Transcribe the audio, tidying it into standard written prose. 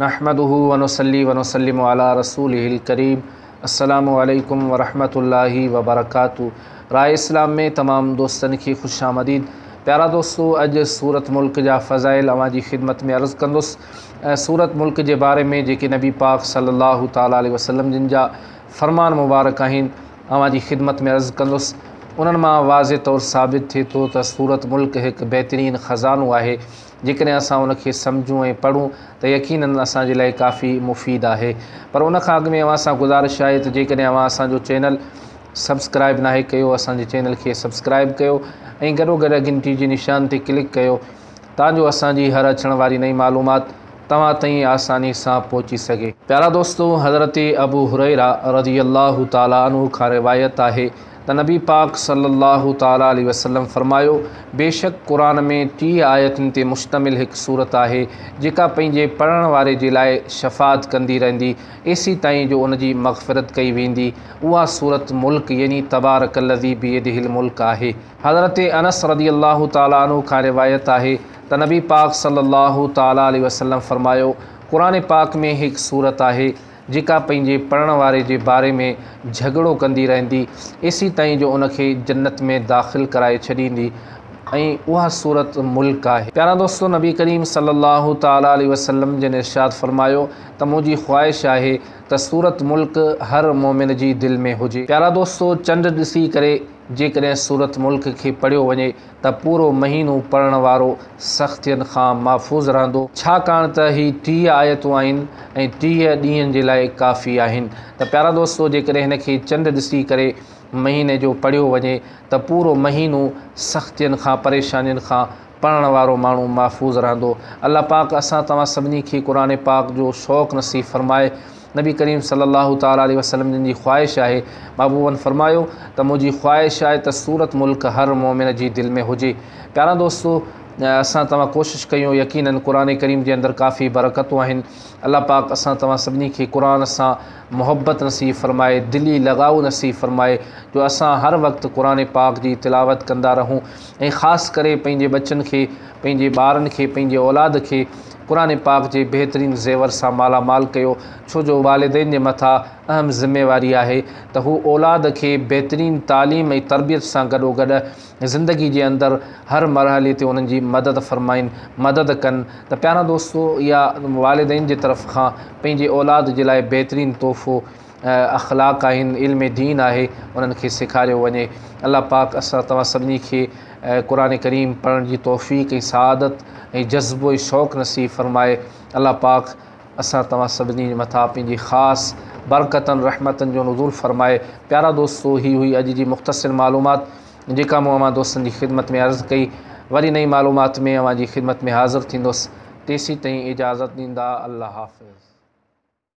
نحمده و نصلي و نسلم علي رسوله الڪريم السلام عليڪم ورحمة الله وبرڪاته راء اسلام ۾ تمام دوستن کي خوش آمديد. پيارا دوستو، اڄ سورت ملڪ جا فضائل اوهان جي خدمت ۾ عرض ڪندس. سورت ملڪ جي باري ۾ جيڪي نبي پاڪ صلي الله تعالٰي عليه وسلم جن جا فرمان مبارڪ آهن اوهان جي خدمت ۾ عرض ڪندس. انهن مان واضح طور ثابت ٿئي ٿو ته سورت ملڪ هڪ بهترين خزانو آهي. جيڪڏهن اسان ان کي سمجهون ۽ پڙهون ته يقيناً اسان جي لاء ڪافي مفيد آهي. پر ان کان اڳ ۾ اوهان سان گذارش آهي ته جيڪڏهن اوهان اسان جو چينل سبسڪرائب ناهي ڪيو، اسان جي چينل کي سبسڪرائب ڪيو ۽ گڏوگڏ گهنٽي جي نشان تي ڪلڪ ڪيو تان جو اسان جي هر اچڻ واري نئين معلومات توهان تائين آساني سان پهچي سگهي. پيارا دوستو، حضرت ابو هريره رضي الله تعالٰي عنه کان روايت آهي ته نبي پاڪ صلّي الله تعالٰي عليه وسلّم فرمايو، بيشڪ قرآن ۾ 30 آيتن تي مشتمل هڪ سورت آهي، جيڪا پنهنجي پڙهڻ واري جي لاء شفاعت ڪندي رهندي، ايسيتائين جو ان جي مغفرت ڪئي ويندي، اها سورت ملڪ يعني تبارڪ الذي بيده الملڪ آهي. حضرت انس رضي الله تعالٰي عنه کان روايت آهي ته نبي پاڪ صلّي الله تعالٰي عليه وسلّم فرمايو، قرآن پاڪ ۾ هڪ سورت آهي، جيڪا پنهنجي پڙهڻ واري جي باري ۾ جهڳڙو ڪندي رهندي، ايسيتائين جو ان کي جنت ۾ داخل ڪرائي ڇڏيندي ۽ اها سورت ملڪ آهي. پيارا دوستو! نبي ڪريم صلّي الله تعالٰي عليه وسلّم جن ارشاد فرمايو ته منهنجي خواهش آهي ته سورت ملڪ هر مؤمن جي دل ۾ هجي. پيارا دوستو! چنڊ ڏسي ڪري جيڪڏهن سورت ملڪ کي پڙهيو وڃي ته پورو مهينو پڙهڻ وارو سختين کان محفوظ رهندو، ڇاڪاڻ ته هي 30 آيتون آهن ۽ 30 ڏينهن جي لاء ڪافي آهن. ته پيارا دوستو، جيڪڏهن هن کي چنڊ ڏسي ڪري مهيني جو پڙهيو وڃي ته پورو مهينو سختين کان پريشانين کان پڙهڻ وارو ماڻهو محفوظ رهندو. الله پاڪ اسان توهان سڀني کي قرآن پاڪ جو شوق نصيب فرمائي. نبي ڪريم صلي الله تعالٰي عليه وسلم جن جي خواهش آهي، محبوبن فرمايو ته منهنجي خواهش آهي ته سورت ملڪ هر مؤمن جي دل ۾ هجي. پيارا دوستو، اسان توهان ڪوشش ڪيون، يقيناً قرآن ڪريم جي اندر ڪافي برڪتون آهن. الله پاڪ اسان توهان سڀني کي قرآن سان محبت نصيب فرمائي، دلي لڳاء نصيب فرمائي جو اسان هر وقت قرآن پاڪ جي تلاوت ڪندا رهون ۽ خاص ڪري پنهنجي ٻچن کي، پنهنجي ٻارن کي، پنهنجي اولاد کي قرآن پاڪ جي بهترين زيور سان مالا مال ڪيو، ڇو جو والدين جي مٿان اهم ذميواري آهي ته هو اولاد کي بهترين تعليم ۽ تربيت سان گڏوگڏ زندگي جي اندر هر مرحلي تي انهن جي مدد فرمائين، مدد ڪن ته پيارا دوستو، اها والدين جي طرف کان پنهنجي اولاد جي لاء بهترين تحفو اخلاق آهن، علم دين آهي، انهن کي سيکاريو وڃي. الله پاڪ اسان توهان سڀني کي قرآن ڪريم پڙهڻ جي توفيق ۽ سعادت ۽ جذبو ۽ شوق نصيب فرمائي. الله پاڪ اسان توهان سڀني جي مٿان پنهنجي خاص برڪتن رحمتن جو نزول فرمائي. پيارا دوستو، هي هئي اڄ جي مختصر معلومات جيڪا مون اوهان دوستن جي خدمت ۾ عرض ڪئي. وري نئين معلومات ۾ اوهان جي خدمت ۾ حاضر ٿيندس. تيسين تائين اجازت ڏيندا. الله حافظ.